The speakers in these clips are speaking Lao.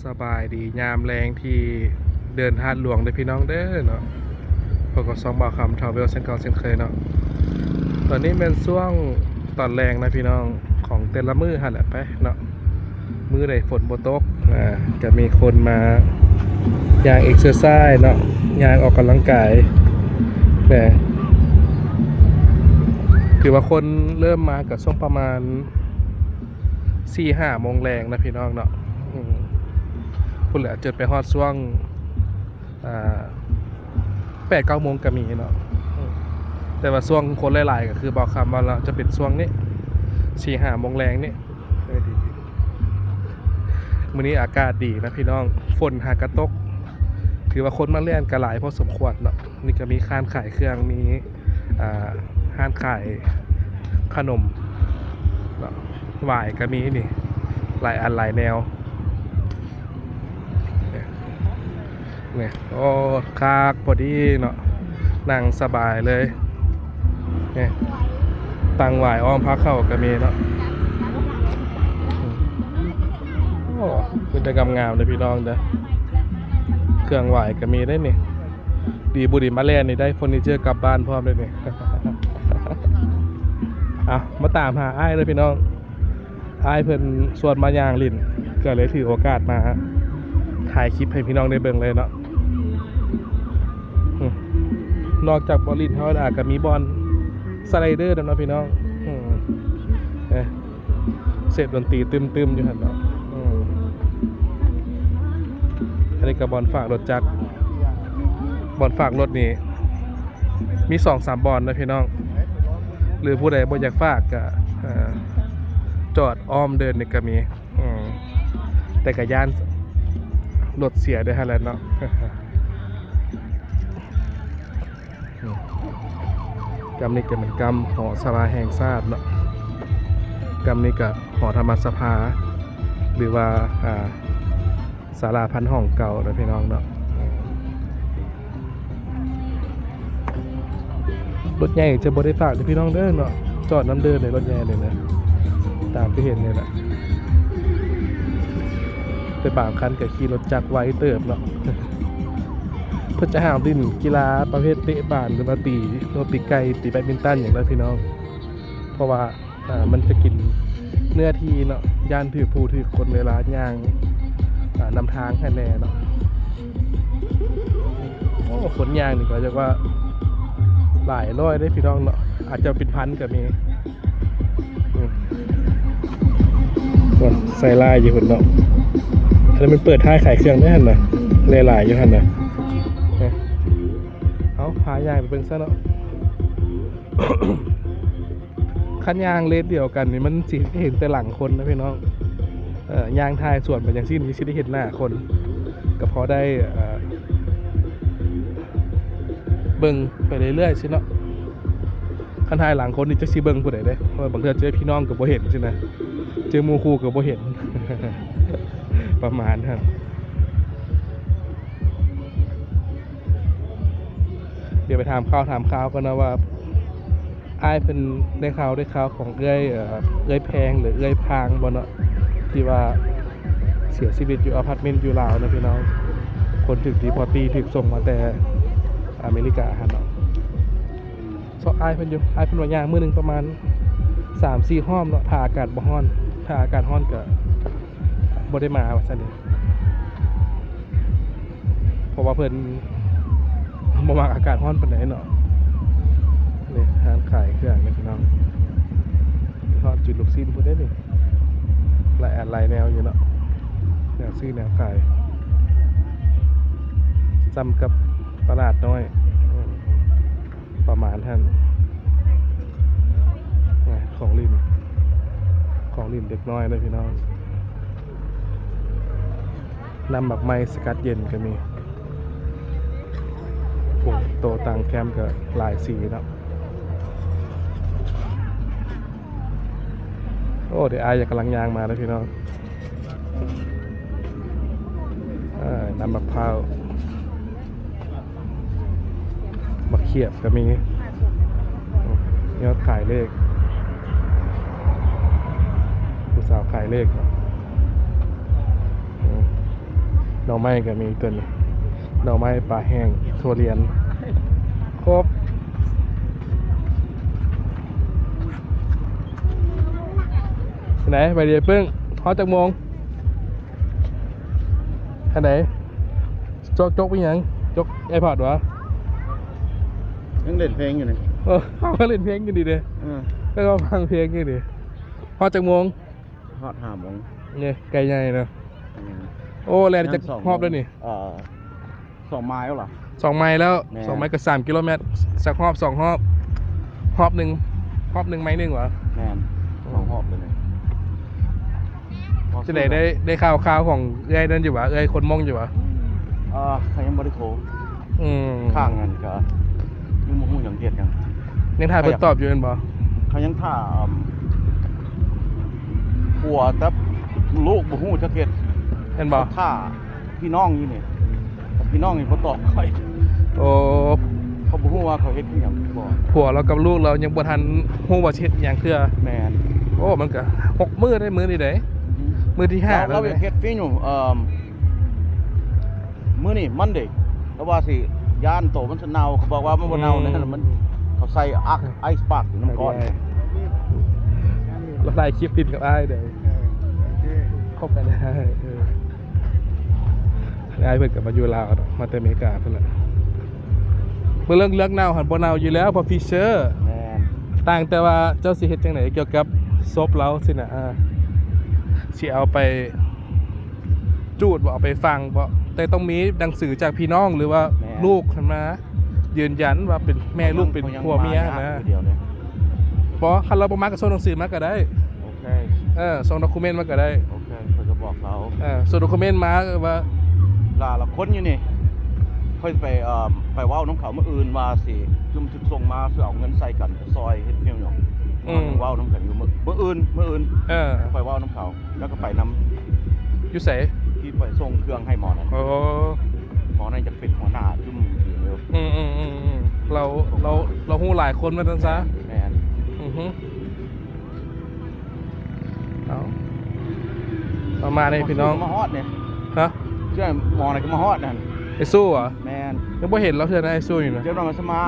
ສະບາຍດີຍາມແລງທີ່ເດີ່ນທາດຫຼວງເດີພີ່ນ້ອງເດີເນາະ. ພົບກັບຊ່ອງບ່າວຄຳ Travel ເຊັ່ນເກົ່າເຊັ່ນເຄີຍເນາະ. ຕອນນີ້ແມ່ນຊ່ວງຕອນແລງນະພີ່ນ້ອງ ຂອງແຕ່ລະມື້ຫັ້ນແຫຼະໄປເນາະ. ມື້ໃດຝົນບໍ່ຕົກ ອ່າ ຈະມີຄົນມາຍ່າງ exercise ເນາະ ຍ່າງອອກກຳລັງກາຍແຫຼະ. ຖືວ່າຄົນເລີ່ມມາກໍຊ່ວງປະມານ ສີ່ຫ້າໂມງແລງນະພີ່ນ້ອງເນາະ. ອືມ ພຸ້ນແຫຼະ ຈົນໄປຮອດຊ່ວງ ອ່າ ແປດເກົ້າໂມງກໍມີເນາະ. ອືມ ແຕ່ວ່າຊ່ວງຄົນຫຼາຍໆ ກໍຄືບ່າວຄຳວ່າລະ ຈະເປັນຊ່ວງນີ້ ສີ່ຫ້າໂມງແລງນີ້. ເອີ ດີ ມື້ນີ້ອາກາດດີນະພີ່ນ້ອງ ຝົນຫາກະຕົກ ຖືວ່າຄົນມາແລ່ນກໍຫຼາຍພໍສົມຄວນເນາະ. ນີ້ກໍມີຮ້ານຂາຍເຄື່ອງ ມີ ອ່າ ຮ້ານຂາຍຂະໜົມເນາະ ຫວາຍກໍມີນີ້ ຫຼາຍອັນຫຼາຍແນວ. ນີ້ ໂອ້ ຄັກພໍດີເນາະ ນັ່ງສະບາຍເລີຍ. ນີ້ ຕັ້ງຫວາຍອ້ອມພາເຂົ້າກໍມີເນາະ. ໂອ້ ມີແຕ່ງາມໆເດີພີ່ນ້ອງເດີ ເຄື່ອງຫວາຍກໍມີໄດ໋ນີ້. ດີບໍ່ດີມາແລ່ນນີ້ໄດ້ເຟີນີເຈີກັບບ້ານພ້ອມເດ້ນີ້. ເອົາ ມາຕາມຫາອ້າຍເດີພີ່ນ້ອງ ອ້າຍເພິ່ນຊວນມາຍ່າງຫຼິ້ນ ກໍເລີຍຖືໂອກາດມາຖ່າຍຄລິບໃຫ້ພີ່ນ້ອງໄດ້ເບິ່ງເລີຍເນາະ. ອືມ ນອກຈາກບ່ອນຫຼິ້ນທຳມະດາ ກໍມີບ່ອນສະໄລເດີນຳເນາະພີ່ນ້ອງ. ອືມ ເອີ ເສບດົນຕີຕຶມໆຢູ່ຫັ້ນເນາະ. ອືມ ອັນນີ້ກໍບ່ອນຝາກລົດຈັກ ບ່ອນຝາກລົດນີ້ມີສອງສາມບ່ອນນະພີ່ນ້ອງ ຫຼືຜູ້ໃດບໍ່ຢາກຝາກກໍ ເອີ ຈອດອ້ອມເດີ່ນນີ້ກໍມີ. ອືມ ແຕ່ກໍຢ້ານລົດເສຍເດ້ຫັ້ນແຫຼະເນາະ. ອືມ ກຳນີ້ກໍແມ່ນກຳຫໍສະພາແຫ່ງຊາດເນາະ ກຳນີ້ກໍຫໍທຳມະສະພາ ຫຼືວ່າ ອ່າ ສາລາພັນຫ້ອງເກົ່າເນາະພີ່ນ້ອງເນາະ. ລົດໃຫຍ່ຈະບໍ່ໄດ້ຝາກເດີພີ່ນ້ອງເດີເນາະ ຈອດນຳເດີໃນລົດໃຫຍ່ນີ້ນະ ຕາມທີ່ເຫັນນີ້ແຫຼະ. ແຕ່ບາງຄັນກໍຂີ່ລົດຈັກໄວເຕີບເນາະ ເພິ່ນຈະຫ້າມຫຼິ້ນກິລາປະເພດເຕະບານ ຫຼືວ່າຕີ ຫຼືວ່າຕີໄກ່ ຕີແບດມິນຕັນຫຍັງເດີພີ່ນ້ອງ ເພາະວ່າ ອ່າ ມັນຈະກິນເນື້ອທີ່ເນາະ ຢ້ານຖືກຜູ້ຖືກຄົນເວລາຍ່າງ ອ່າ ນຳທາງໃຫ້ແດ່ເນາະ. ໂອ້ ຄົນຍ່າງນີ້ກໍຈະວ່າຫຼາຍຮ້ອຍເດ້ພີ່ນ້ອງເນາະ ອາດຈະເປັນພັນກໍມີ. ອືມ ໂອ້ ໃສ່ລາຍຢູ່ພຸ້ນເນາະ ອັນນີ້ມັນເປີດທ້າຍຂາຍເຄື່ອງໄດ້ຫັ້ນນະ ຫຼາຍໆຢູ່ຫັ້ນນະ. ເອົາ ພາຍ່າງໄປເບິ່ງຊະເນາະ. ຄັນຍ່າງເລນດຽວກັນນີ້ ມັນຊິເຫັນແຕ່ຫຼັງຄົນນະພີ່ນ້ອງ. ເອີ ຍ່າງຖ່າຍສວນໄປຈັ່ງຊີ້ນີ້ ຊິໄດ້ເຫັນໜ້າຄົນ ກໍພໍໄດ້ ເອີ ເບິ່ງໄປເລື້ອຍໆຊີ້ເນາະ. ຄັນຖ່າຍຫຼັງຄົນນີ້ ຈັກຊິເບິ່ງຜູ້ໃດເດ້ ເພາະວ່າບາງເທື່ອເຈີພີ່ນ້ອງກໍບໍ່ເຫັນຊີ້ນະ ເຈີໝູ່ຄູ່ກໍບໍ່ເຫັນ ປະມານຫັ້ນ. ດຽວໄປຖາມຂ່າວຖາມຄາວກ່ອນເນາະວ່າ ອ້າຍເພິ່ນໄດ້ຂ່າວ ໄດ້ຂ່າວຂອງເອື້ອຍ ເອີ ເອື້ອຍແພງ ຫຼືເອື້ອຍພາງບໍ່ເນາະ ທີ່ວ່າເສຍຊີວິດຢູ່ອາພາດເມັນຢູ່ລາວນະພີ່ນ້ອງ. ຄົນຖືກດີພອດຕີ ຖືກສົ່ງມາແຕ່ອາເມລິກາຫັ້ນເນາະ. ຊອກອ້າຍເພິ່ນຢູ່ ອ້າຍເພິ່ນວ່າຍ່າງມື້ໜຶ່ງປະມານສາມສີ່ຮອບເນາະ ຖ້າອາກາດບໍ່ຮ້ອນ ຖ້າອາກາດຮ້ອນກໍ ບໍ່ໄດ້ມາວ່າຊັ້ນເດ ເພາະວ່າເພິ່ນບໍ່ມັກອາກາດຮ້ອນປານໃດເນາະ. ນີ້ຮ້ານຂາຍເຄື່ອງນີ້ພີ່ນ້ອງ ທອດຈຸດລູກຊີ້ນພຸ້ນເດ້ນີ້ ຫຼາຍອັນຫຼາຍແນວຢູ່ເນາະ ແນວຊື້ແນວຂາຍ ສ່ຳກັບຕະຫຼາດນ້ອຍ ອືມ. ປະມານຫັ້ນ ຂອງຫຼິ້ນ ຂອງຫຼິ້ນເດັກນ້ອຍເດີພີ່ນ້ອງ. ນ້ຳໝາກໄມ້ສະກັດເຢັນກໍມີ. ໂອ້ ໂຕະຕັ່ງແຄມກໍຫຼາຍສີເນາະ. ໂອ້ ເດ ອ້າຍກຳລັງຍ່າງມາເດີພີ່ນ້ອງ. ເອີ ນ້ຳໝາກພ້າວ ໝາກຂຽບກໍມີ. ຍອດຂາຍເລກ ຜູ້ສາວຂາຍເລກເນາະ. ອືມ ໜໍ່ໄມ້ກໍມີຕົວນີ້ ໜໍ່ໄມ້ ປາແຫ້ງ ຖົ່ວລຽນ ຄົບ. ໄປໃດ ໄປເດປຶ້ງ ຮອດຈັກໂມງ? ອັນໃດ? ຈົກ ຈົກອີຫຍັງ? ຈົກ iPod ຫວາ? ຍັງເຫຼັ້ນເພງຢູ່ນີ້. ເອີ ເຂົາກໍເຫຼັ້ນເພງຢູ່ນີ້ເດ້. ເອີ ແລ້ວກໍຟັງເພງຢູ່ນີ້. ຮອດຈັກໂມງ? ຮອດຫ້າໂມງ. ນີ້ ໄກ່ໃຫຍ່ເນາະ. ແມ່ນ. ໂອ້ ແລ່ນຈັກຮອບແລ້ວນີ້? ເອີ ສອງໄມລະ? ສອງໄມແລ້ວ. ແມ່ນ. ສອງໄມກໍສາມກິໂລແມັດ. ສັກຮອບ ສອງຮອບ? ຮອບໜຶ່ງ ຮອບໜຶ່ງໄມໜຶ່ງຫວາ? ແມ່ນ ສອງຮອບເລີຍ. ຈັ່ງໃດ ໄດ້ ໄດ້ຂ່າວຄາວຂອງເອື້ອຍນັ້ນຢູ່ຫວາ? ເອື້ອຍຄົນມົ້ງຢູ່ຫວາ? ເອີ ເຂົາຍັງບໍ່ໄດ້ໂທ. ອືມ ຄ້າງນັ້ນກໍຍັງບໍ່ຮູ້ຫຍັງເຮັດຫຍັງ. ຍັງຖ້າເພິ່ນຕອບຢູ່ແມ່ນບໍ່? ເຂົາຍັງຖ້າ ອືມ ຜົວກັບລູກບໍ່ຮູ້ຈັກເຮັດ ແມ່ນບໍ່? ຖ້າພີ່ນ້ອງຢູ່ນີ້ ພີ່ນ້ອງນີ້ບໍ່ຕອບຂ້ອຍ. ໂອ້ ເຂົາບໍ່ຮູ້ວ່າເຂົາເຮັດອີ່ຫຍັງບໍ່. ຜົວລາວກັບລູກລາວຍັງບໍ່ທັນຮູ້ວ່າຊິເຮັດອີ່ຫຍັງເທື່ອ. ແມ່ນ. ໂອ້ ມັນກໍຫົກມື້ໄດ໋ ມື້ນີ້ໄດ໋. ອືຮຶ. ມື້ທີຫ້າ ລາວ ລາວຢາກເຮັດຟີຢູ່ ເອີ ມື້ນີ້ Monday ແຕ່ວ່າຊິຢ້ານໂຕມັນຊິເນົ່າ ເຂົາບອກວ່າມັນບໍ່ເນົ່າ. ອືມ ແນ່ນອນ ມັນ ເຂົາໃສ່ Ice Pack ຢູ່ນຳກ່ອນ. ລາວຖ່າຍຄລິບຫຼິ້ນກັບອ້າຍເດີ ເອີ ໂອເຄ ຄົບກັນໄດ້. ເອີ ອ້າຍເພິ່ນກໍມາຢູ່ລາວເນາະ ມາແຕ່ອາເມລິກາພຸ້ນແຫຼະ. ເບິ່ງເລື່ອງເລືອກເນົ່າຫັ້ນບໍ່ເນົ່າຢູ່ແລ້ວ ເພາະ Fisher. ແມ່ນ. ຕ່າງແຕ່ວ່າເຈົ້າຊິເຮັດຈັ່ງໃດກ່ຽວກັບສົບລາວຊີ້ນະ ອ່າ ຊິເອົາໄປຈູດບໍ່ ເອົາໄປຝັງບໍ່ ແຕ່ຕ້ອງມີໜັງສືຈາກພີ່ນ້ອງ ຫຼືວ່າ ແມ່ນ ລູກຫັ້ນມາຢືນຢັນວ່າເປັນແມ່ລູກ ເຂົາຍັງ ເປັນຜົວເມຍຫັ້ນນະ. ບໍ່ ຄັນລາວບໍ່ມາກໍສົ່ງໜັງສືມາກໍໄດ້. ໂອເຄ ເອີ ສົ່ງດັອກຄູເມັນມາກໍໄດ້. ໂອເຄ ຂ້ອຍຈະບອກເຂົາ. ເອີ ສົ່ງດັອກຄູເມັນມາວ່າ ລະ ລະຄົນຢູ່ນີ້ ຂ້ອຍໄປ ເອີ ໄປເວົ້ານຳເຂົາມື້ອື່ນວ່າຊິຈຸ່ມ ຈຸດສົ່ງມາ ຊິເອົາເງິນໃສ່ກັນ ຊ່ອຍເຮັດແນວຫຍັງ. ອືມ ເວົ້ານຳກັນຢູ່ມື້ ມື້ອື່ນ ມື້ອື່ນ. ເອີ ຂ້ອຍເວົ້ານຳເຂົາ ແລ້ວກໍໄປນຳ. ຢູ່ໃສ? ທີ່ໄປສົ່ງເຄື່ອງໃຫ້ໝໍນັ້ນ. ໂອ້ ໝໍນັ້ນຈະເປັນຫົວໜ້າຈຸ່ມຢູ່. ອືມໆ ລາວ ລາວ ລາວຮູ້ຫຼາຍຄົນວ່າຊັ້ນຊະ. ແມ່ນ. ອືຮຶ. ເອົາ ປະມານນີ້ພີ່ນ້ອງ. ມາຮອດນີ້. ຮະ? ເທື່ອໝໍນັ້ນກໍມາຮອດນັ້ນ. ໄອ້ສູ້ຫວາ? ແມ່ນ. ຍັງບໍ່ເຫັນລາວເທື່ອນະ ໄອ້ສູ້ນີ້ນະ. ເຈົ້າໜ້ອຍມາ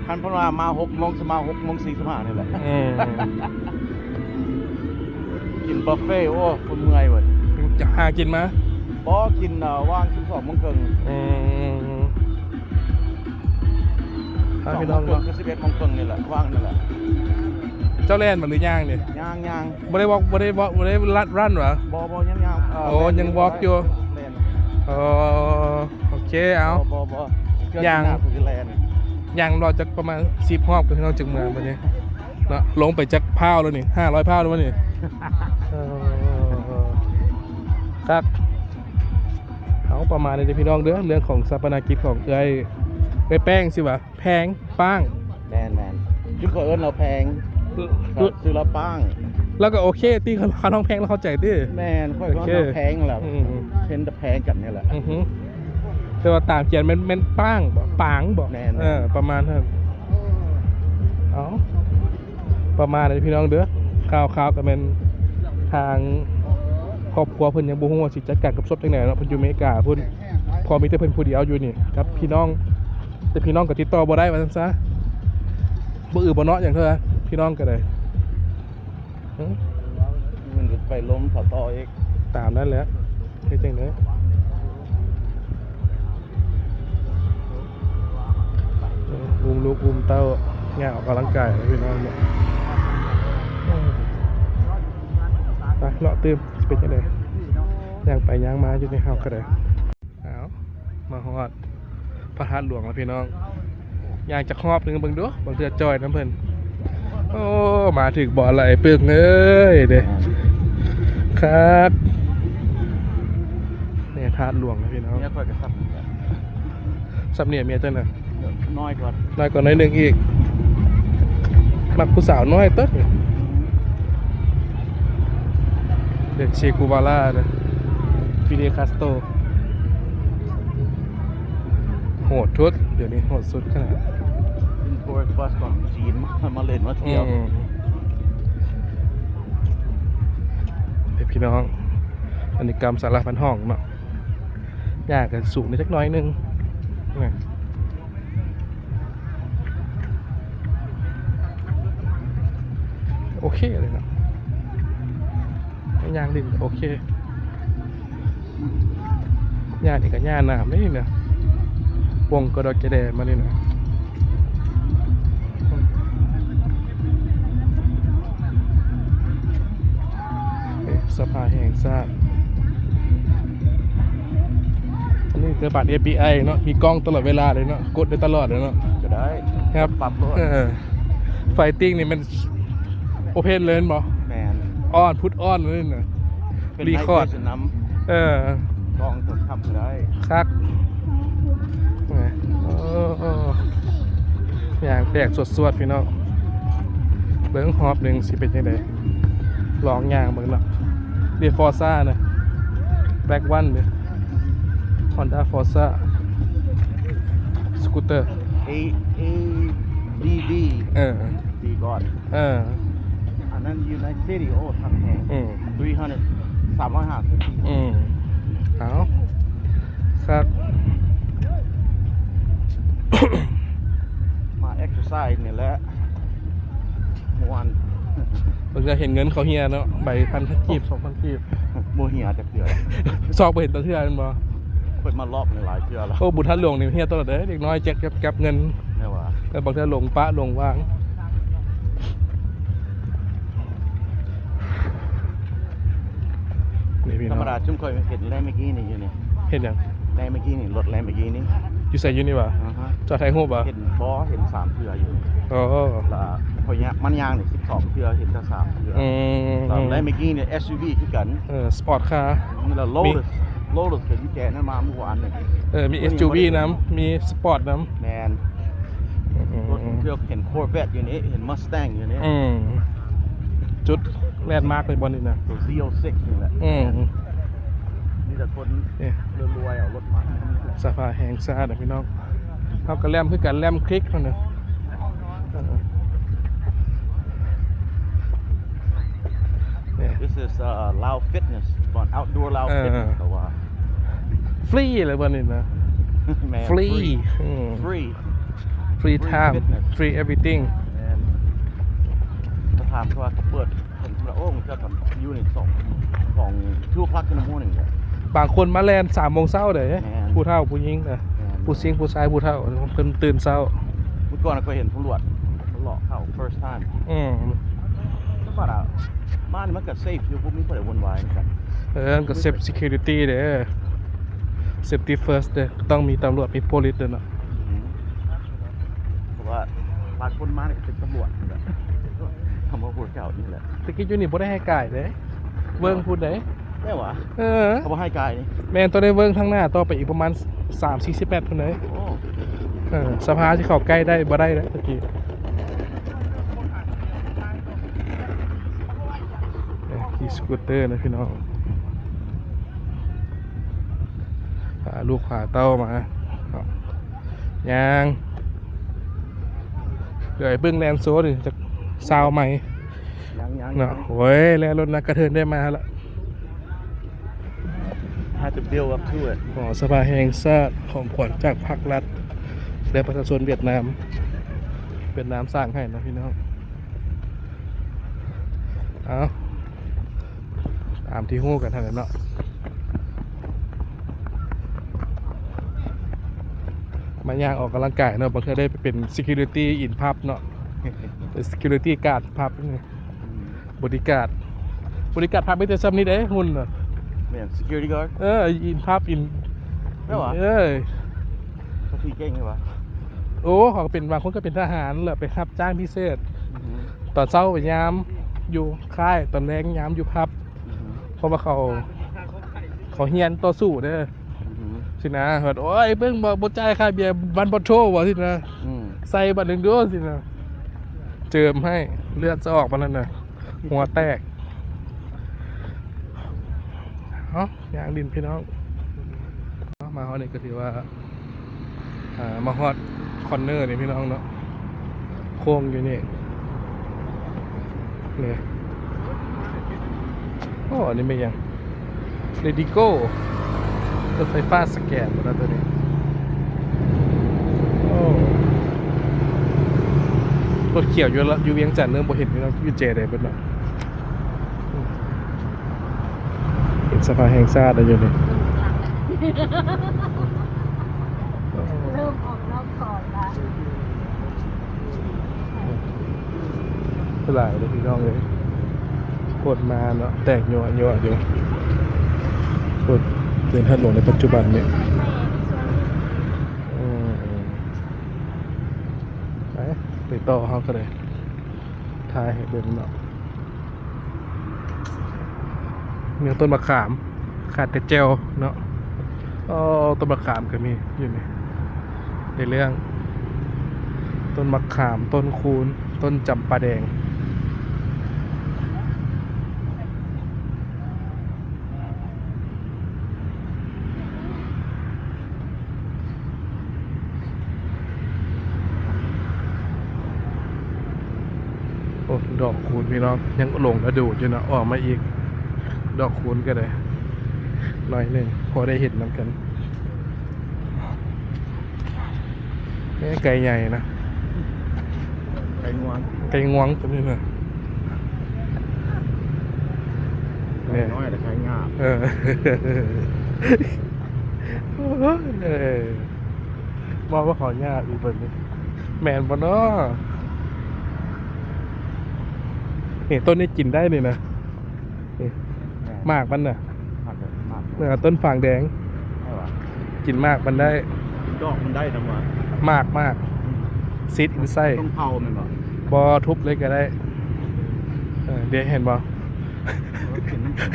ຄັນເພິ່ນວ່າມາຫົກໂມງ ຊິມາຫົກໂມງສີ່ສິບຫ້ານີ້ແຫຼະ. ອືມ. ກິນບຸບເຟ. ໂອ້ ຄົນເມື່ອຍເວີ້ຍ. ຈະຫາກິນມາ? ບໍ່ ກິນ ເອີ ຫວ່າງສິບສອງໂມງເຄິ່ງ. ອືມ. ພາພີ່ນ້ອງເນາະ ສິບເອັດໂມງເຄິ່ງນີ້ແຫຼະ ຫວ່າງນັ້ນແຫຼະ. ເຈົ້າແລ່ນບໍ່ ຫຼືຍ່າງນີ້? ຍ່າງໆ. ບໍ່ໄດ້ວອກ ບໍ່ໄດ້ວອກ ບໍ່ໄດ້ລັດຣັນຫວາ? ບໍ່ ບໍ່ ຍັງຍ່າງ. ເອີ ໂອ້ ຍັງວອກຢູ່. ແລ່ນ. ອໍ ໂອເຄ ເອົາ. ບໍ່ ບໍ່ ຍ່າງ ຍ່າງລອດຈັກປະມານສິບຮອບ ພີ່ນ້ອງ ຈຶ່ງເມືອບັດນີ້ເນາະ. ລົງໄປຈັກພາວແລ້ວນີ້? ຫ້າຮ້ອຍພາວແລ້ວບໍ່ນີ້? ເອີ ຄັກ. ເອົາ ປະມານນີ້ເດີພີ່ນ້ອງເດີ ເລື່ອງຂອງຊາປະນະກິດຂອງເອື້ອຍ ເອື້ອຍແປ້ງຊິຫວາ? ແພງ ປ້າງ. ແມ່ນໆ ຈຸດຂ້ອຍເອີ້ນລາວແພງ ເອີ ຊື່ລາວປ້າງ. ລາວກໍໂອເຄຕິ ຄັນ ຄັນຮ້ອງແພງລາວເຂົ້າໃຈຕິ. ແມ່ນ ຂ້ອຍກໍ ໂອເຄ ຮ້ອງແພງແລ້ວ. ອືມ ເຫັນແຕ່ແພງກັນນີ້ແຫຼະ. ອືຮຶ. ແຕ່ວ່າຕາມຂຽນແມ່ນ ແມ່ນປ້າງບໍ? ປາງບໍ? ແມ່ນໆ ເອີ ປະມານນັ້ນ. ເອົາ ປະມານນີ້ພີ່ນ້ອງເດີ ຂ່າວໆ ກໍແມ່ນທາງຄອບຄົວເພິ່ນຍັງບໍ່ຮູ້ວ່າຊິຈັດການກັບສົບຈັ່ງໃດເນາະ. ເພິ່ນຢູ່ອາເມລິກາພຸ້ນ ເພາະມີແຕ່ເພິ່ນຜູ້ດຽວຢູ່ນີ້ກັບພີ່ນ້ອງ ແຕ່ພີ່ນ້ອງກໍຕິດຕໍ່ບໍ່ໄດ້ວ່າຊັ້ນຊະ ບໍ່ອື່ນບໍ່ເນາະຫຍັງເທື່ອ ພີ່ນ້ອງກໍໄດ້. ເອີ ມັນກໍໄປລົມເຂົາຕໍ່ອີກ. ຕາມນັ້ນແຫຼະ ເຮັດຈັ່ງໃດ? ເອີ ອຸ້ມລູກອຸ້ມເຕົ້າ ຍ່າງອອກກຳລັງກາຍພີ່ນ້ອງເນາະ. ເອີ ໄປເລາະຕື່ມ ຊິເປັນຈັ່ງໃດ? ຍ່າງໄປຍ່າງມາຢູ່ໃນເຮົາກໍໄດ້. ເອົາ ມາຮອດພະທາດຫຼວງແລ້ວພີ່ນ້ອງ ຍ່າງຈັກຮອບໜຶ່ງເບິ່ງດູ ບາງເທື່ອຈ່ອຍນຳເພິ່ນ. ໂອ້ ມາຖືກບ່ອນແລ້ວ ໄອ້ປຶ້ງເອີຍເດ້. ຄັກ ນີ້ທາດຫຼວງນະພີ່ນ້ອງ. ເມຍຂ້ອຍກໍຊ້ຳນີ້ແຫຼະ ຊ້ຳນີ້ເມຍເຈົ້ານະ. ນ້ອຍກວ່າ ນ້ອຍກວ່າໜ້ອຍໜຶ່ງອີກ. ມັກຜູ້ສາວນ້ອຍຕົວະ. ເດ ເຊກູວາລາເດ້ ຟີເດລ ຄາສໂຕ. ໂຫດສຸດ ດຽວນີ້ໂຫດສຸດຂະໜາດ. ເປັນໂທຣິສບັສຂອງຈີນ ມາ ມາຫຼິ້ນມາທ່ຽວ. ອືມ ເອີ ພີ່ນ້ອງ ອັນນີ້ກຳສາລາພັນຫ້ອງເນາະ. ຍ່າງກໍສູງແດ່ຈັກໜ້ອຍໜຶ່ງນະ. ໂອເຄເລີຍເນາະ ຍ່າງຫຼິ້ນໂອເຄ. ຍ່ານີ້ກໍຍ່ານ້ຳເດ້ນີ້ນະ ວົງກະດອກກະແດມານີ້ນະ. ເອີ ສະພາແຫ່ງຊາດ ອັນນີ້ຄືບັດ ເອັຟບີໄອ ເນາະ ມີກ້ອງຕະຫຼອດເວລາເລີຍເນາະ ກົດໄດ້ຕະຫຼອດເລີຍເນາະ. ກໍໄດ້ ຄັບ ປັບໂລດ. ເອີ ໄຟຕິ້ງນີ້ແມ່ນໂອເພັນເລີຍແມ່ນບໍ່? ແມ່ນ ອອນ ພຸດອອນເລີຍນະ. ເປັນ ຣີຄອດ ໄນເວີນຳ ເອີ ຕ້ອງທົນທຳກໍໄດ້ ຄັກ. ເອີ ເອີ ເອີ ຍ່າງແຕກສວດໆ ພີ່ນ້ອງ ເບິ່ງຮອບໜຶ່ງຊິເປັນຈັ່ງໃດ ລອງຍ່າງເບິ່ງເນາະ. ເດ ຟໍຊານະ ແບລັກວັນເດ ຮອນດ້າຟໍຊາ ສະກູດເຕີ ເອ ເອ ດີ ດີ ເອີ ດີກ່ອນ ເອີ ອັນນັ້ນຢູ່ໃນຊິຕີ ໂອ້ ທັງແຮງ ອືມ ສາມຮ້ອຍຫ້າສິບ ອືມ ເອົາ ຄັກ ມາເອັກເຊີໄຊນີ້ແຫຼະ ມ່ວນ. ເພິ່ນກໍເຫັນເງິນເຂົາເຮຍເນາະ ໃບພັນກີບ ສອງພັນກີບ ບໍ່ເຮຍຈັກເທື່ອ ຊອກບໍ່ເຫັນຈັກເທື່ອແມ່ນບໍ່? ເພິ່ນມາລອບນີ້ຫຼາຍເທື່ອແລ້ວ. ໂອ້ ບຸນທາດຫຼວງນີ້ເຮຍຕະຫຼອດເດ້ ເດັກນ້ອຍຈັກເກັບເງິນ ແມ່ນວ່າ ແຕ່ບາງເທື່ອຫຼົງປະຫຼົງວາງ. ນີ້ພີ່ນ້ອງ ທຳມະດາຊຸມຂ້ອຍເຫັນແລມໂບກີນີ້ຢູ່ນີ້. ເຫັນຫຍັງ? ແລມໂບກີນີ້ ລົດແລມໂບກີນີ້. ຢູ່ໃສ? ຢູ່ນີ້ຫວາ? ອາຮະ ຈອດຖ່າຍຮູບຫວາ? ເຫັນບໍ່? ເຫັນສາມເທື່ອຢູ່. ອໍ ລະຂ້ອຍຍ່າງ ມັນຍ່າງນີ້ສິບສອງເທື່ອ ເຫັນແຕ່ສາມເທື່ອ. ອືມ ລະແລມໂບກີນີ້ ເອັສຢູວີຄືກັນ. ເອີ ສະປອດຄາ ນີ້ລະໂລຕັສ ໂລຕັສ ກໍຢູ່ແຈນັ້ນມາມື້ວານນີ້. ເອີ ມີເອັສຢູວີນຳ ມີສະປອດນຳ. ແມ່ນ ອືມ ລົດເທື່ອເຫັນຄໍເວັດຢູ່ນີ້ ເຫັນມັສແຕງຢູ່ນີ້. ອືມ ຈຸດແລນມາກເລີຍບ່ອນນີ້ນະ ໂຕຊີໂອຊິກນີ້ແຫຼະ. ອືມ ມີແຕ່ຄົນ ນີ້ ລວຍໆ ເອົາລົດມາ. ສະພາແຫ່ງຊາດນະພີ່ນ້ອງ ເຮົາກໍແລມຄືກັນ ແລມຄລິກຫັ້ນນະ. ເອີ ນີ້ This is uh Lao Fitness ບ່ອນ outdoor Lao ເອີ Fitness ເຂົາວ່າ ຟຣີເລີຍບ່ອນນີ້ນະ. ແມ່ນ ຟຣີ ຟຣີ ອືມ ຟຣີ free time, free everything. ແມ່ນ ຖ້າຖາມວ່າເປີດ ເພິ່ນລະ ໂອ້ ເຈົ້າກໍຢູ່ໃນສອງ ສອງ two o'clock in the morning ເດ້. ບາງຄົນມາແລ່ນສາມໂມງເຊົ້າເດ້. ແມ່ນ ຜູ້ເຖົ້າຜູ້ຍິງນະ. ແມ່ນ ຜູ້ຍິງຜູ້ຊາຍຜູ້ເຖົ້າ ເພິ່ນຕື່ນເຊົ້າ. ມື້ກ່ອນຂ້ອຍເຫັນຕຳຫຼວດມາເລາະເຂົ້າ first time. ອືມ ແຕ່ວ່າມານີ້ມັນກໍເຊຟຢູ່ ບໍ່ມີຜູ້ໃດວຸ່ນວາຍນຳກັນ. ເອີ ມັນກໍເຊຟ security ເດ້. Safety first ເດ້ ຕ້ອງມີຕຳຫຼວດ ມີ police ເດ້ເນາະ. ອືມ ເພາະວ່າບາງຄົນມານີ້ເປັນຕຳຫຼວດນີ້ແຫຼະ ຄຳວ່າພວກເຈົ້ານີ້ແຫຼະ. ແຕ່ກີ້ຢູ່ນີ້ບໍ່ໄດ້ໃຫ້ກາຍເດ້ ເວີ້ງພຸ້ນເດ້. ແມ່ນຫວາ? ເອີ ເຂົາບໍ່ໃຫ້ກາຍນີ້. ແມ່ນ ຕ້ອງໄດ້ເວີ້ງທາງໜ້າຕໍ່ໄປອີກປະມານສາມສີ່ສິບແມັດພຸ້ນເດ້. ໂອ້ ເອີ ສະພາຊິເຂົ້າໃກ້ໄດ້ບໍ່ໄດ້ເດ້ ຕະກີ້. ຂີ່ສະກູດເຕີນະພີ່ນ້ອງ ພາລູກພາເຕົ້າມາເນາະ. ຍ່າງ ເອີຍ ເບິ່ງແລນໂຊນີ້ຈັກຊາວໄມ ຍັງໆ ເນາະ. ໂອ້ຍ ແລ່ລົດໜັກກະເທີນໄດ້ມາລະ. Had to build up to it. ຫໍສະພາແຫ່ງຊາດ ຂອງຂວັນຈາກພັກລັດ ແລະ ປະຊາຊົນຫວຽດນາມ ຫວຽດນາມສ້າງໃຫ້ນະພີ່ນ້ອງ. ເອົາ ຕາມທີ່ຮູ້ກັນຫັ້ນແຫຼະເນາະ ມາຍ່າງອອກກຳລັງກາຍເນາະ. ບາງເທື່ອໄດ້ໄປເປັນ security in pub ເນາະ ເປັນ security guard pub ນີ້ ອືມ ບໍດີກາດ ບໍດີກາດ pub ມີແຕ່ຊ່ຳນີ້ເດ້ ຫຸ່ນນະ. ແມ່ນ security guard. ເອີ in pub in ແມ່ນຫວາ? ເອີ ເຂົາຊິເກັ່ງຢູ່ຫວາ? ໂອ້ ເຂົາກໍເປັນ ບາງຄົນກໍເປັນທະຫານ ແລ້ວໄປຮັບຈ້າງພິເສດ. ອືຮຶ ຕອນເຊົ້າໄປຍາມຢູ່ຄ້າຍ ຕອນແລງຍາມຢູ່ຜັບ. ອືຮຶ ເພາະວ່າເຂົາ ເຂົາຮຽນຕໍ່ສູ້ເດີ ອືຮຶ ຊີ້ນະ. ໂອ້ຍ ເບິ່ງ ບໍ່ ບໍ່ຈ່າຍຄ່າເບຍ one bottle ວ່າຊີ້ນະ. ອືມ ໃສ່ບັດໜຶ່ງດູຊີ້ນະ ເຈີມໃຫ້ ເລືອດຈະອອກປານນັ້ນນະ ຫົວແຕກ. ເອົ້າ ຍ່າງຫຼິ້ນພີ່ນ້ອງ ເນາະ ມາຮອດນີ້ກໍຖືວ່າ ອ່າ ມາຮອດຄອນເນີນີ້ພີ່ນ້ອງເນາະ ໂຄ້ງຢູ່ນີ້ ນີ້. ໂອ້ ອັນນີ້ແມ່ນຫຍັງ? Lady Gold ໄຟຟ້າສະແກນໝົດແລ້ວໂຕນີ້. ໂອ້ ລົດຂຽວຢູ່ລະ ຢູ່ວຽງຈັນເລີ່ມບໍ່ເຫັນແລ້ວເນາະ ຢູ່ແຈໃດເບິດເນາະ. ເຫັນສະພາແຫ່ງຊາດແລ້ວຢູ່ນີ້. ເລີ່ມອອກນອກກອບລະ. ຫຼາຍເດ້ພີ່ນ້ອງເອີຍ ຄົນມາເນາະ ແຕກຍົວະໆຢູ່ ໂອ້ ເປັນທາງຫຼວງໃນປັດຈຸບັນນີ້. ອືມ ໄປ ໄປຕໍ່ເຮົາກໍໄດ້ ຖ່າຍໃຫ້ເບິ່ງເນາະ. ມີຕົ້ນມະຂາມ ຂາດແຕ່ແຈ່ວເນາະ. ອໍ ຕົ້ນມະຂາມກໍມີຢູ່ນີ້ ໃນເລື່ອງ ຕົ້ນມະຂາມ ຕົ້ນຄູນ ຕົ້ນຈຳປາແດງ. ໂອ້ ດອກຄູນພີ່ນ້ອງ ຍັງຫຼົງລະດູດຢູ່ເນາະ ອອກມາອີກ ດອກຄູນກໍໄດ້ ໜ້ອຍໜຶ່ງ ພໍໄດ້ເຫັນນຳກັນ. ເອີ ໄກ່ໃຫຍ່ນະ ໄກ່ງວງ ໄກ່ງວງຕົວນີ້ນະ ແມ່ນ ນ້ອຍແຕ່ໄກ່ງາມ. ເອີ ໂອ້ຍ ເວົ້າວ່າເຂົາຍາກອີກເບິ່ງນີ້ ແມ່ນບໍ່ເນາະ? ນີ້ ຕົ້ນນີ້ກິນໄດ້ນີ້ນະ ນີ້ ໝາກມັນນະ ໝາກ ໝາກ ເອີ ຕົ້ນຝາງແດງ ໃຊ່ຫວາ? ກິນໝາກມັນໄດ້ ກິນດອກມັນໄດ້ນຳຫວາ? ໝາກ ໝາກ ອືມ ຊີດອິນໄຊ ຕ້ອງເຜົາແມ່ນບໍ່? ບໍ່ ທຸບເລີຍກໍໄດ້. ເອີ ເດ້ ເຫັນບໍ່? ເອີ ກິນນຳກັນ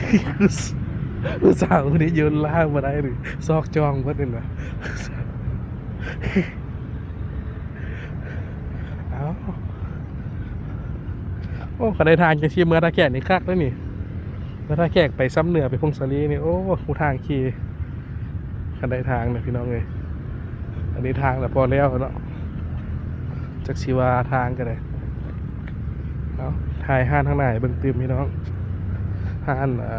ຜູ້ສາວຄົນນີ້ຢືນລ້າງບໍ່ໄດ້ນີ້ ຊອກຈ້ອງເບິດນີ້ນະ. ເອົ້າ ໂອ້ ຄັນໄດ້ທາງຈັ່ງຊີ້ ເມືອທ່າແຂກນີ້ຄັກເດ້ນີ້ ເມືອທ່າແຂກໄປຊຳເໜືອ ໄປຜົ້ງສາລີນີ້ ໂອ້ ຮູ້ທາງຂີ່ ຄັນໄດ້ທາງນະພີ່ນ້ອງເອີຍ. ອັນນີ້ທາງລະພໍແລ້ວເນາະ ຈັກຊິວ່າທາງກໍໄດ້. ເອົາ ຖ່າຍຮ້ານທາງໜ້າໃຫ້ເບິ່ງຕື່ມພີ່ນ້ອງ ຮ້ານ ເອີ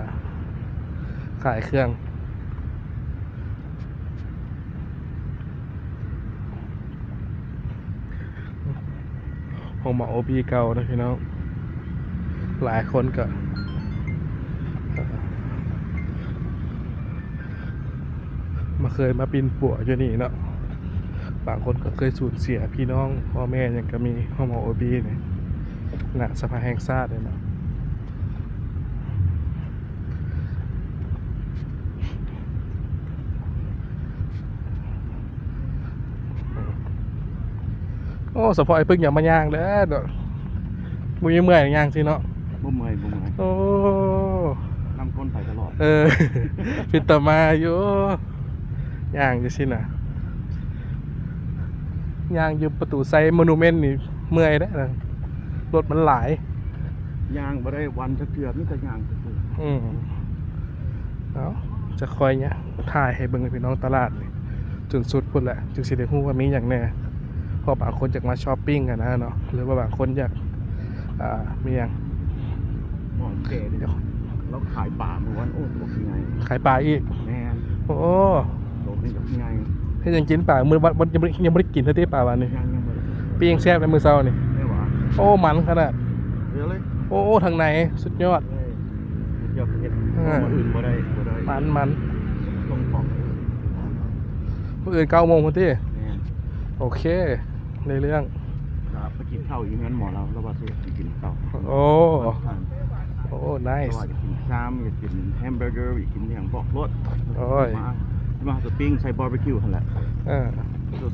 ຂາຍເຄື່ອງ. ໂຮງໝໍໂອບີເກົ່ານະພີ່ນ້ອງ ຫຼາຍຄົນກໍ ເອີ ມາ ເຄີຍມາປິ່ນປົວຢູ່ນີ້ເນາະ ບາງຄົນກໍເຄີຍສູນເສຍພີ່ນ້ອງ ພໍ່ແມ່ຫຍັງກໍມີ. ໂຮງໝໍໂອບີນີ້ ໜ້າສະພາແຫ່ງຊາດເດ້ເນາະ. ໂອ້ ສະເພາະໄອ້ປຶ້ງຫຍັງມາຍ່າງເດ້ເນາະ ບໍ່ມີເມື່ອຍຍ່າງຊີ້ເນາະ? ບໍ່ເມື່ອຍ ບໍ່ເມື່ອຍ. ໂອ້ ນຳກົ້ນໄປຕະຫຼອດ. ເອີ ເປັນຕາມາຢູ່ ຍ່າງຈັ່ງຊີ້ນະ ຍ່າງຢູ່ປະຕູໄຊໂມນູເມັນນີ້ເມື່ອຍເດ້ ລົດມັນຫຼາຍ. ຍ່າງບໍ່ໄດ້ວັນຈັກເທື່ອ ມີແຕ່ຍ່າງ. ອືມ ເອົາ ຈະຄ່ອຍຍ່າງຖ່າຍໃຫ້ເບິ່ງໃຫ້ພີ່ນ້ອງຕະຫຼາດນີ້ ຈົນສຸດພຸ້ນແຫຼະ ຈຶ່ງຊິໄດ້ຮູ້ວ່າມີຫຍັງແດ່ ເພາະບາງຄົນຢາກມາຊັອບປິງຫັ້ນນະເນາະ ຫຼືວ່າບາງຄົນຢາກ ອ່າ ມີຫຍັງ ໝໍແກ່ນີ້ ລາວຂາຍປາມື້ວານ. ໂອ້ ຕົວໃຫຍ່ ຂາຍປາອີກ. ແມ່ນ. ໂອ້ ຕົວນີ້ໃຫຍ່. ເຮັດຫຍັງກິນປາ? ມື້ວານ ຍັງບໍ່ໄດ້ ຍັງບໍ່ໄດ້ກິນເທື່ອຕິປາວານນີ້. ຍັງ ຍັງບໍ່ໄດ້ກິນ. ປີ້ງແຊບໃນມື້ເຊົ້ານີ້. ແມ່ນຫວາ? ໂອ້ ມັນຂະໜາດ. Really? ໂອ້ ທາງໃນສຸດຍອດ. ເອີ ມື້ອື່ນບໍ່ໄດ້ ບໍ່ໄດ້. ມັນ ມັນ ສົ່ງຂອງ ມື້ອື່ນເກົ້າໂມງພຸ້ນຕິ? ແມ່ນ. ໂອເຄ ໃນເລື່ອງ ໄປກິນເຂົ້າຢູ່ເຮືອນໝໍລາວ ລາວວ່າຊິໄປກິນເຂົ້າ. ໂອ້ ໂອ້ ໄນສ໌. ວ່າຈະກິນຊາມ ຢາກກິນແຮມເບີເກີ ຢາກກິນຫຍັງບອກໂລດ. ໂອ້ຍ ມາ ມາສະປິງໃສ່ບາບີຄິວຫັ້ນແຫຼະ. ເອີ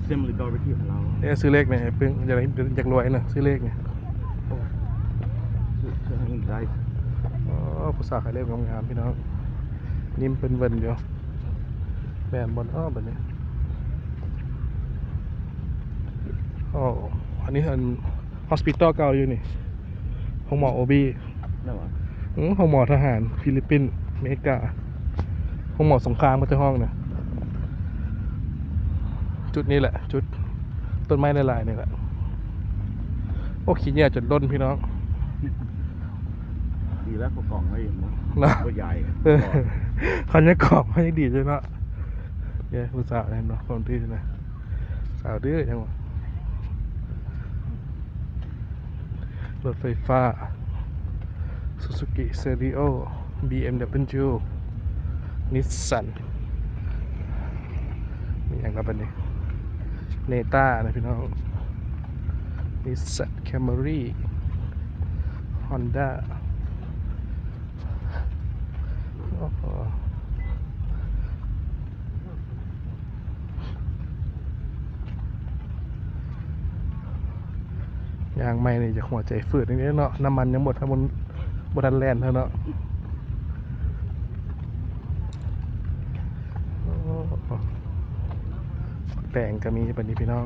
ຊິມເລີຍບາບີຄິວໃຫ້ລາວ. ເອີ ຊື້ເລກແດ່ປຶ້ງ ຢາກ ຢາກລວຍນະ ຊື້ເລກນີ້. ໂອ້ ຜູ້ສາວຂາຍເລັບງາມໆ ພີ່ນ້ອງ ຍິ້ມເປິ້ນເວີ້ນຢູ່. ແມ່ນບໍ່ເນາະບັດນີ້? ໂອ້ ອັນນີ້ອັນ ຮອສປິຕອລເກົ່າຢູ່ນີ້ ໂຮງໝໍໂອບີ. ແມ່ນຫວາ? ອືມ ໂຮງໝໍທະຫານຟີລິບປິນ ອາເມລິກາ ໂຮງໝໍສົງຄາມເຂົາເຈົ້າຮ້ອງນະ. ຈຸດນີ້ແຫຼະ ຈຸດຕົ້ນໄມ້ຫຼາຍໆນີ້ແຫຼະ. ໂອ້ ຂີ້ເຫຍື້ອຈົນຫຼົ່ນ ພີ່ນ້ອງ. ດີແລ້ວເຂົາກອງໄວ້ເນາະ ບໍ່ຢາຍ. ເອີ ຄັນຍັງກອງໄວ້ຍັງດີຢູ່ເນາະ. ເອີ ຜູ້ສາວເຫັນບໍ່ ຄົນທີ່ນະ ສາວດື້ຫຍັງວະ. ລົດໄຟຟ້າ Suzuki Celerio, BMW, Nissan ມີຫຍັງລະບັດນີ້ Neta ນະພີ່ນ້ອງ Nissan Camry, Honda. ໂອ້ໂຫ ຍ່າງໃໝ່ນີ້ຈະຫົວໃຈຝືດນິດເນາະ ນ້ຳມັນຍັງບໍ່ທັນ ບໍ່ທັນແລ່ນເທື່ອເນາະ. ໂອ້ ແຕງກໍມີບັດນີ້ພີ່ນ້ອງ.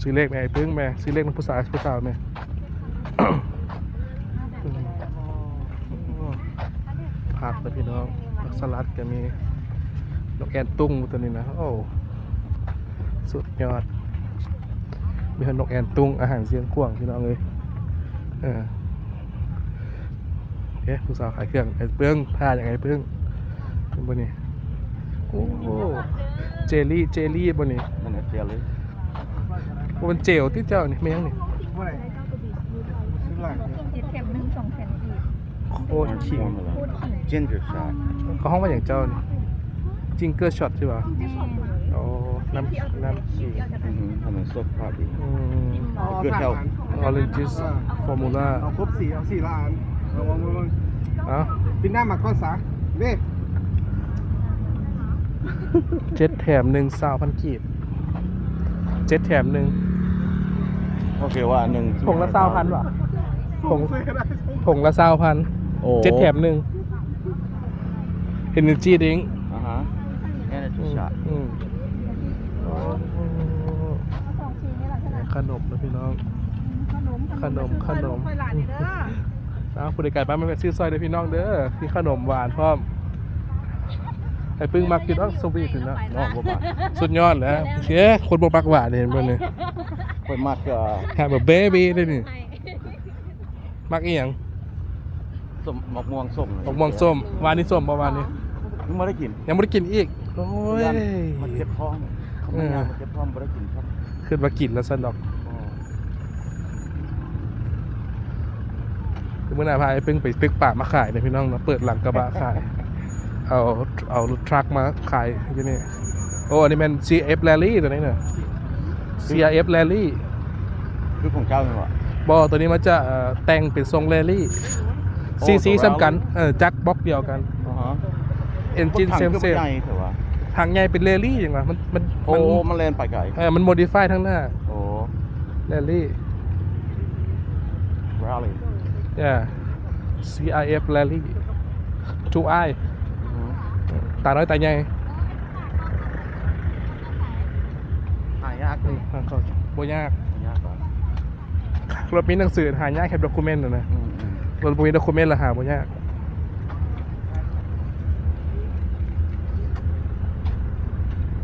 ຊື້ເລກແດ່ ອ້າຍປຶ້ງແມ່ ຊື້ເລກນຳຜູ້ສາວ ຜູ້ສາວແມ່. ຜັກເດີພີ່ນ້ອງ ຜັກສະຫຼັດກໍມີ ນົກແອ່ນຕຸ້ງຕົວນີ້ນະ ໂອ້ ສຸດຍອດ ມີຮອດນົກແອ່ນຕຸ້ງ ອາຫານຊຽງຂວາງພີ່ນ້ອງເອີຍ. ເອີ ເອີ ຜູ້ສາວຂາຍເຄື່ອງ ອ້າຍປຶ້ງ ທ່າຫຍັງອ້າຍປຶ້ງ ເຫັນບໍ່ນີ້? ໂອ້ ເຈລລີ ເຈລລີບໍ່ນີ້? ມັນເຈລລີ ບໍ່ແມ່ນເຈວຕິເຈົ້ານີ້ ແມ່ນຫຍັງນີ້? ບໍ່ໄດ້ ຊື້ຫຼາຍ ເຈັດແຖມໜຶ່ງ ສອງແສນກີບ. ໂຄດຂີງ Ginger shot ເຂົາຮ້ອງວ່າຫຍັງເຈົ້ານີ້? Ginger shot ໃຊ່ບໍ່? ແມ່ນ ໂອ້ ນ້ຳ ນ້ຳຂີງ ອືຮຶ ໃຫ້ມັນສົດພາບດີ ອືມ Good health. Orange juice formula ເອົາຄົບສີ່ ເອົາສີ່ລະອັນ ເອົາ ເອົາ ເອົາ ເອົາ ປິ່ນໜ້າມາກ່ອນຊະເດ້. ເຈັດແຖມໜຶ່ງ ຊາວພັນກີບ ເຈັດແຖມໜຶ່ງ ໂອເຄວ່າ ໜຶ່ງ ຖົງລະຊາວພັນຫວາ? ຖົງ ຖົງລະຊາວພັນ ໂອ້ ເຈັດແຖມໜຶ່ງ Energy drink ອາຮະ Energy shot ອືມ ອືມ ໂອ້ ຂະໜົມນະພີ່ນ້ອງ ຂະໜົມ ຂະໜົມ ຂ້ອຍຫຼານນີ້ເດີ. ອ້າວ ຜູ້ໃດໄກມາແມ່ນແວະຊື້ຊ່ອຍເດີພີ່ນ້ອງເດີ ມີຂະໜົມຫວານພ້ອມ. ໄອ້ປຶ້ງມັກກິນອອກສະວີດນີ້ນະ ນ້ອງບໍ່ມັກ ສຸດຍອດແຫຼະ. ເອີ ຄົນບໍ່ມັກຫວານເດ້ເບິ່ງນີ້ ຂ້ອຍມັກ ເອີ Have a baby ເດ້ນີ້. ມັກອີ່ຫຍັງ? ສົ້ມ ໝາກມ່ວງສົ້ມ ໝາກມ່ວງສົ້ມ. ວານນີ້ສົ້ມບໍ່ ວານນີ້? ຍັງບໍ່ໄດ້ກິນ ຍັງບໍ່ໄດ້ກິນອີກ. ໂອ້ຍ ຢ້ານມັນເຈັບທ້ອງ ເອີ ມັນເຈັບທ້ອງ ບໍ່ໄດ້ກິນຄັບ ຄິດວ່າກິນແລ້ວຊັ້ນດອກ. ອໍ ມື້ໜ້າພາອ້າຍປຶ້ງໄປຕຶກປາມາຂາຍເດີພີ່ນ້ອງເນາະ ເປີດຫຼັງກະບະຂາຍ ເອົາ ເອົາລົດທຣັກມາຂາຍຢູ່ນີ້. ໂອ້ ອັນນີ້ແມ່ນ ຊີອາເອັຟ Rally ຕົວນີ້ນະ ຊີອາເອັຟ Rally ຄືຂອງເຈົ້າແມ່ນບໍ່? ບໍ່ ຕົວນີ້ມັນຈະ ເອີ ແຕ່ງເປັນຊົງ Rally ໂອ້ CC ສ່ຳກັນ ເອີ ຈັກບລັອກດຽວກັນ ອໍຮະ Engine same same ໃຫຍ່ແທ້ຫວາ? ຖັງໃຫຍ່ເປັນ Rally ຫຍັງວະ ມັນ ມັນ ໂອ້ ມັນ ມັນແລ່ນໄປໄກ ເອີ ມັນ modify ທາງໜ້າ ໂອ້ Rally Rally yeah ຊີອາເອັຟ Rally two eye ອືຮຶ ຕານ້ອຍຕາໃຫຍ່ ຫາຍາກ ອືມ ບໍ່ຍາກ ບໍ່ຍາກ ລົດມີໜັງສືຫາຍາກ ເຮັດ document ນະ ອືມໆ ລົດບໍ່ມີ document ລະຫາບໍ່ຍາກ.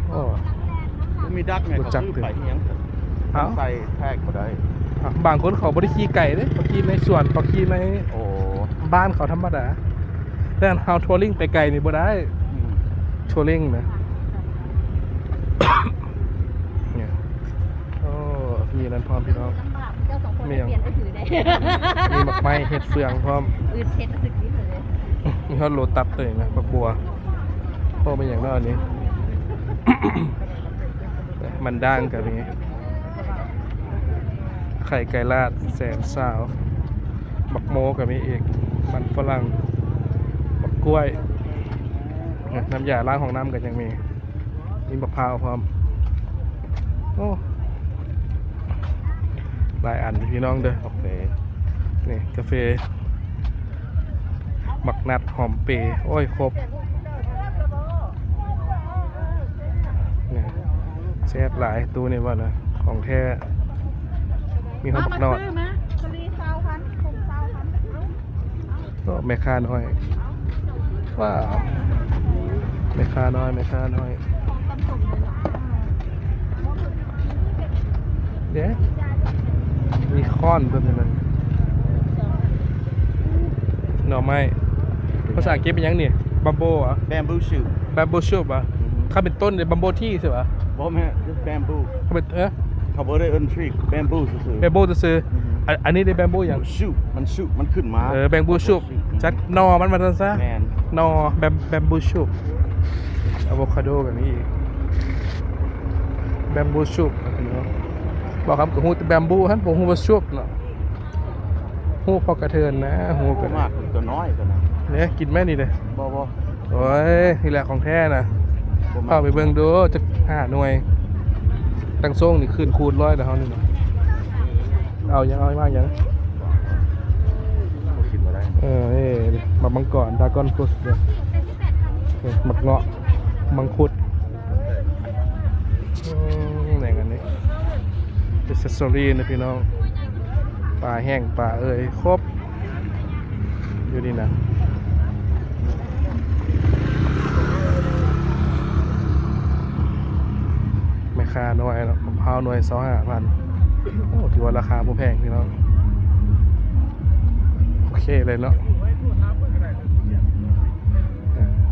ໂອ້ ບໍ່ມີດັກແມ່ນ ເຂົາຊື້ໄປອີ່ຫຍັງ ເອົ້າ ໃສ່ແທກບໍ່ໄດ້. ບາງຄົນເຂົາບໍ່ໄດ້ຂີ່ໄກເດ້ ເຂົາຂີ່ໃນສວນ ເຂົາຂີ່ໃນ ໂອ້ ບ້ານເຂົາທຳມະດາ ແຕ່ເຮົາ touring ໄປໄກນີ້ບໍ່ໄດ້ ອືມ touring ນະ ໂອ້ ມີນັ້ນພ້ອມພີ່ນ້ອງ ແມ່ນຫຍັງ ມີໝາກໄມ້ເຮັດເຟືອງພ້ອມ ອືດເຮັດສະກິດເລີຍ ມີຮອດໂລຕັດເລີຍນະ ບັກບົວ ໂອ້ ແມ່ນຫຍັງເນາະອັນນີ້ ມັນດ້າງກໍມີ ໄຂ່ໄກ່ລາດແສນຊາວ ບັກໂມກໍມີອີກ ມັນຝຣັ່ງ ບັກກ້ວຍ ນ້ຳຢາລ້າງຫ້ອງນ້ຳກໍຍັງມີ ມີບັກພ້າວພ້ອມ ໂອ້ ຫຼາຍອັນພີ່ນ້ອງເດີ ກາເຟ ນີ້ກາເຟ ບັກນັດ ຫອມເປ ໂອ້ຍ ຄົບ ນີ້ ແຊບຫຼາຍ ຕູ້ນີ້ວ່ານະ ຂອງແທ້ ມີຮອດບັກນອດ ມາ ມາຊື້ມາ ສາລີ ຊາວພັນ ຖົງຊາວພັນ ເອົາ ໂອ້ ແມ່ຄ້ານ້ອຍ ວ້າວ ແມ່ຄ້ານ້ອຍ ແມ່ຄ້ານ້ອຍ ເດ້ ມີຄ້ອນຕົວນີ້ນະ ໜໍ່ໄມ້ ພາສາອັງກິດເປັນຫຍັງນີ້? ບັມໂບ ຫວາ? Bamboo shoot Bamboo shoot ຫວາ? ອືຮຶ ຄັນເປັນຕົ້ນເດ ບັມໂບທີຊິຫວາ? ບໍ່ແມ່ນ bamboo ຄັນເປັນ ເອີ ເຂົາບໍ່ໄດ້ເອີ້ນ tree bamboo ຊື່ໆ ແບມບູຊື່ໆ. ອືຮຶ ອັນ ອັນນີ້ເດ ແບມບູຫຍັງ? Shoot ມັນ shoot ມັນຂຶ້ນມາ. ເອີ ແບມບູ shoot ອືຮຶ ຈັກໜໍ່ມັນວ່າຊັ້ນຊະ. ແມ່ນ ໜໍ່ແບມ ແບມບູ shoot. ອາໂວຄາໂດກໍມີອີກ ແບມບູ shoot ເນາະ. ບໍ່ຄຳກໍຮູ້ແຕ່ແບມບູຫັ້ນ ບໍ່ຮູ້ວ່າ shoot ເນາະ. ຮູ້ພໍກະເທີນນະ ຮູ້ກໍ ໂອ້ ໝາກຕົວນ້ອຍຕົວນັ້ນ ເດ້ ກິນແມ່ນນີ້ເດ້. ບໍ່ ບໍ່ ໂອ້ຍ ນີ້ແຫຼະຂອງແທ້ນະ. ບໍ່ໝາກ ເຂົ້າໄປເບິ່ງດູ ຈັກຫ້າໜ່ວຍ. ຕັ້ງຊົງນີ້ຂຶ້ນຄູນຮ້ອຍແລ້ວເຮົານີ້ນະ. ເອົາຫຍັງ ເອົາໝາກຫຍັງ? ບໍ່ກິນບໍ່ໄດ້. ເອີ ນີ້ ໝາກມັງກອນ dragon fruit ເດ້. ນີ້ ໝາກເງາະ ມັງຄຸດ. ອືມ ແມ່ນອັນນີ້ accessory ນະພີ່ນ້ອງ. ປາແຫ້ງ ປາເອີຍ ຄົບຢູ່ນີ້ນະ. ແມ່ຄ້ານ້ອຍເນາະ ມະພ້າວໜ່ວຍຊາວຫ້າພັນ. ໂອ້ ຖືວ່າລາຄາບໍ່ແພງພີ່ນ້ອງ ໂອເຄເລີຍເນາະ.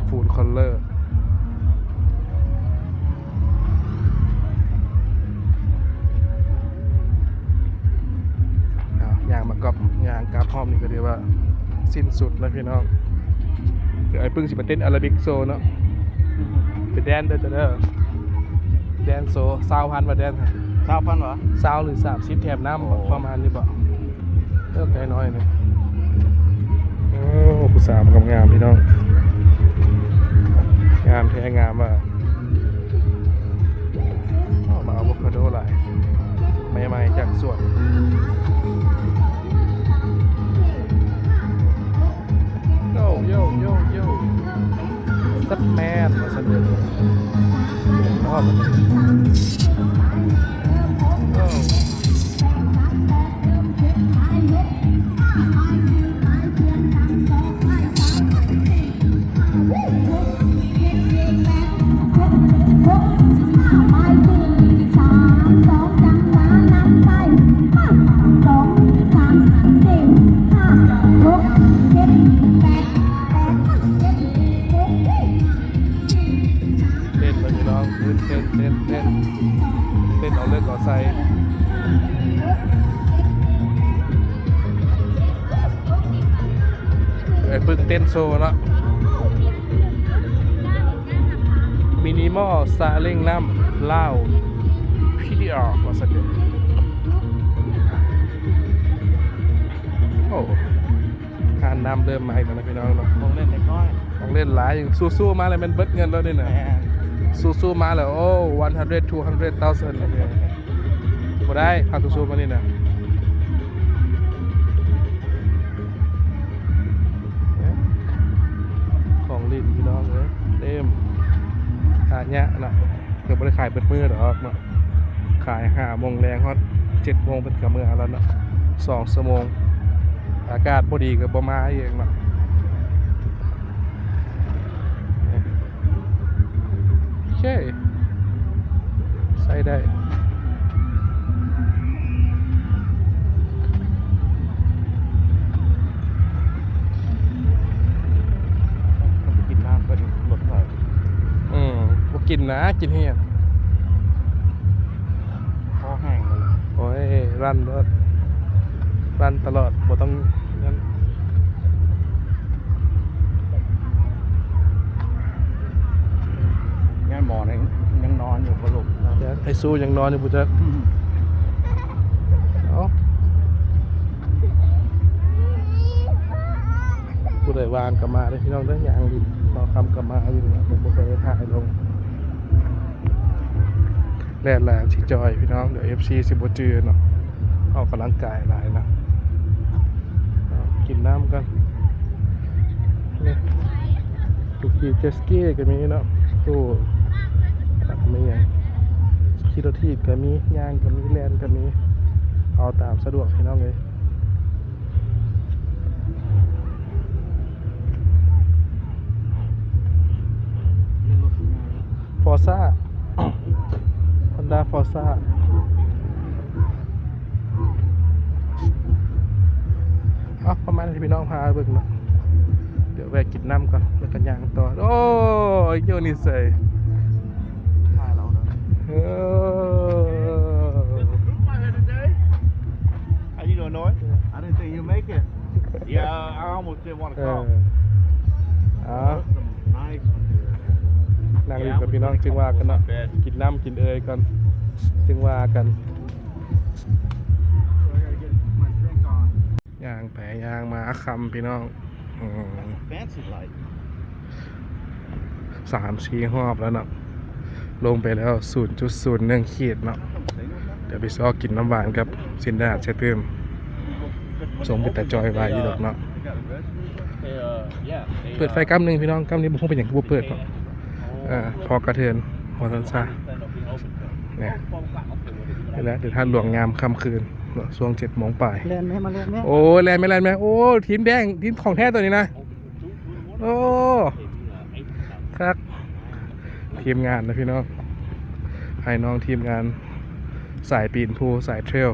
Food color ເອົາ ຍ່າງມາກັບ ຍ່າງກັບຮອບນີ້ກໍຖືວ່າສິ້ນສຸດແລ້ວພີ່ນ້ອງ. ຄືອ້າຍປຶ້ງຊິໄປເຕັ້ນອາຣາບິກໂຊເນາະ ໄປແດນເດີ ເດີ ແດນໂຊ ຊາວພັນວ່າແດນ ຊາວພັນຫວາ? ຊາວ ຫຼື ສາມສິບ ແຖມນ້ຳ ໂອ້ ປະມານນີ້ບໍ? ເອີ ໄກໜ້ອຍໜຶ່ງ. ໂອ້ ຜູ້ສາວງາມໆ ພີ່ນ້ອງ ງາມແທ້ງາມວ່າ. ໂອ້ ໝາກອາໂວຄາໂດຫຼາຍ ໃໝ່ໆ ຈາກສວນ. ໂຢ ໂຢ ໂຢ ໂຢ ສະແມນວ່າຊັ້ນເດ. ໂອ້ ເຕັ້ນເລີຍພີ່ນ້ອງ ເຕັ້ນ ເຕັ້ນ ເຕັ້ນ ເຕັ້ນ ເຕັ້ນເອົາເລິກເອົາໄຊ. ເອີ ຝຶກເຕັ້ນໂຊເນາະ. ມິນິມອລຊາເລັງນ້ຳລາວ ພີດີອາ ວ່າຊັ້ນເດ. ໂອ້ ຮ້ານນ້ຳເລີ່ມມາອີກແລ້ວນະພີ່ນ້ອງເນາະ. ຂອງເລ່ນເດັກນ້ອຍ ຂອງເລ່ນຫຼາຍ ສູ້ໆມາແລ້ວແມ່ນເບິດເງິນແລ້ວນີ້ນະ. ແມ່ນ ສູ້ໆມາແລ້ວ ໂອ້ one hundred two hundred thousand ນີ້ ບໍ່ໄດ້ ພາສູ້ໆມານີ້ນະ. ຂອງຫຼິ້ນພີ່ນ້ອງເອີຍ ເຕັມ ອາຍະເນາະ. ກໍບໍ່ໄດ້ຂາຍເບິດມື້ດອກເນາະ ຂາຍຫ້າໂມງແລງຮອດເຈັດໂມງ ເພິ່ນກໍເມືອແລ້ວເນາະ ສອງຊົ່ວໂມງ. ອາກາດບໍ່ດີກໍບໍ່ມາອີກເນາະ. ໂອເຄ ໃຊ້ໄດ້. ໄປກິນນ້ຳກ່ອນ ລົດເຂົ້າ. ອືມ ບໍ່ກິນນະ ກິນເຮັດຫຍັງ? ຄໍແຫ້ງເລີຍ. ໂອ້ຍ ຣັນໂລດ ຣັນຕະຫຼອດ ບໍ່ຕ້ອງນັ້ນ. ຍານໝໍນີ້ຍັງນອນຢູ່ບໍ່ລຸກ. ໄອ້ຊູຍັງນອນຢູ່ບໍ່ຈັກ. ອືມ ເອົ້າ ຜູ້ໃດວ່າງກໍມາເດີພີ່ນ້ອງເດີ ຍ່າງຫຼິ້ນ ເມາຄຳກໍມາຢູ່ນີ້ ບໍ່ໄດ້ຖ່າຍລົງ. ແດດແລງຊິຈ່ອຍພີ່ນ້ອງ ດຽວເອັຟຊີຊິບໍ່ຈື່ເນາະ. ອອກກຳລັງກາຍຫຼາຍນະ. ກິນນ້ຳກ່ອນ. ນີ້ ຂີ່ເຈັດສະກີກໍມີເນາະ. ໂອ້ ມີຫຍັງ ຂີ່ລົດຖີບກໍມີ ຍ່າງກໍມີ ແລ່ນກໍມີ ເອົາຕາມສະດວກພີ່ນ້ອງເອີຍ. ຟໍຊາ ຮອນດ້າຟໍຊາ. ເອົາ ປະມານນີ້ພີ່ນ້ອງ ພາເບິ່ງເນາະ. ດຽວແວະກິນນ້ຳກ່ອນ ແລ້ວກໍຍ່າງຕໍ່. ໂອ້ຍ ໂຍນິໄຊ Yeah, I almost didn't want to call. ເອີ ເອົາ Some nice ones here. ນັ່ງຫຼິ້ນກັບພີ່ນ້ອງຈຶ່ງວ່າກັນເນາະ ກິນນ້ຳກິນເອີຍກ່ອນຈຶ່ງວ່າກັນ. ຍ່າງໄປຍ່າງມາຄ່ຳພີ່ນ້ອງ ອືມ Fancy light. ສາມສີ່ຮອບແລ້ວເນາະ ລົງໄປແລ້ວສູນຈຸດສູນໜຶ່ງຂີດເນາະ. ດຽວໄປຊອກກິນນ້ຳຫວານກັບຊິນດາດເຊຕື່ມ ຊົງເປັນຕາຈ່ອຍວາຍຢູ່ດອກເນາະ. ເປີດໄຟກຳໜຶ່ງພີ່ນ້ອງ ກຳນີ້ບໍ່ຮູ້ເປັນຫຍັງຄືບໍ່ເປີດເນາະ. ເອີ ພໍກະເທີນ ຫົວສັນຊາ ນີ້ ນີ້ແຫຼະ ເດີນທາງຫຼວງຍາມຄ່ຳຄືນເນາະ ຊ່ວງເຈັດໂມງປາຍ. ແລ່ນແມ່ ມາແລ່ນແມ່ ໂອ້ ແລ່ນແມ່ ແລ່ນແມ່ ໂອ້ ທີມແດງ ທີມຂອງແທ້ໂຕນີ້ນະ. ໂອ້ ຄັກ ທີມງານນະພີ່ນ້ອງ ອ້າຍນ້ອງທີມງານ ສາຍປີນພູ ສາຍເທຣວ